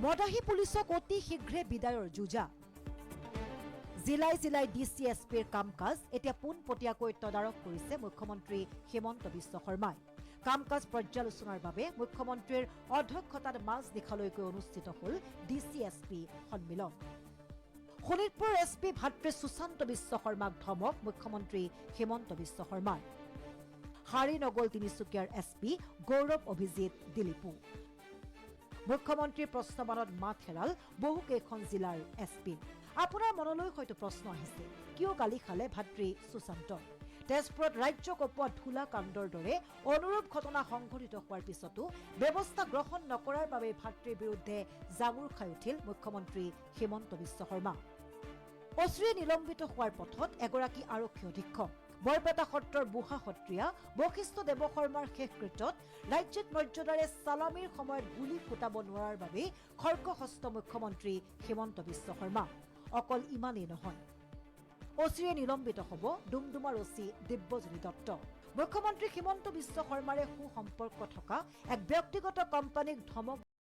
মদাহী পুলিচক অতি শীঘ্ৰে বিদায়ৰ যুঁজা। জিলাই জিলাই ডি চি, এছ পিৰ কাম কাজ এতিয়া পোনপটীয়াকৈ তদাৰক কৰিছে মুখ্যমন্ত্ৰী হিমন্ত বিশ্ব শৰ্মাই। কাম কাজ পৰ্যালোচনাৰ বাবে মুখ্যমন্ত্ৰীৰ অধ্যক্ষতাত মাজনিশালৈকে অনুষ্ঠিত হ'ল ডি চি, এছ পি সন্মিলন। শোণিতপুৰ এছ পি ভাতৃ সুশান্ত বিশ্ব শৰ্মাক ধমক মুখ্যমন্ত্ৰী হিমন্ত বিশ্ব শৰ্মাৰ। সাৰি নগ'ল তিনিচুকীয়াৰ এছ পি গৌৰৱ অভিজিত দিলীপো। মুখ্যমন্ত্ৰীৰ প্ৰশ্নবাণত মাত হেৰাল বহুকেইখন জিলাৰ এছ পি। আপোনাৰ মনলৈ হয়তো প্ৰশ্ন আহিছে, কিয় গালি খালে ভাতৃ সুশান্ত? তেজপুৰত ৰাজ্য কঁপোৱা ধূলা কাণ্ডৰ দৰে অনুৰূপ ঘটনা সংঘটিত হোৱাৰ পিছতো ব্যৱস্থা গ্ৰহণ নকৰাৰ বাবে ভাতৃৰ বিৰুদ্ধে জাঙুৰ খাই উঠিল মুখ্যমন্ত্ৰী হিমন্ত বিশ্ব শৰ্মা। অচিৰে নিলম্বিত হোৱাৰ পথত এগৰাকী আৰক্ষী অধীক্ষক। বৰপেটা সত্ৰৰ বুঢ়া সত্ৰীয়া বশিষ্ঠ দেৱ শৰ্মাৰ শেষকৃত্যত ৰাজ্যিক মৰ্যাদাৰে চালামীৰ সময়ত গুলী ফুটাব নোৱাৰাৰ বাবেই খৰ্গহস্ত মুখ্যমন্ত্ৰী হিমন্ত বিশ্ব শৰ্মা। অকল ইমানেই নহয়, অচিৰে নিলম্বিত হ'ব ডুমডুমাৰ অচি দিব্যজ্যোতি দত্ত। মুখ্যমন্ত্ৰী হিমন্ত বিশ্ব শৰ্মাৰে সুসম্পৰ্ক থকা এক ব্যক্তিগত কোম্পানীক ধমক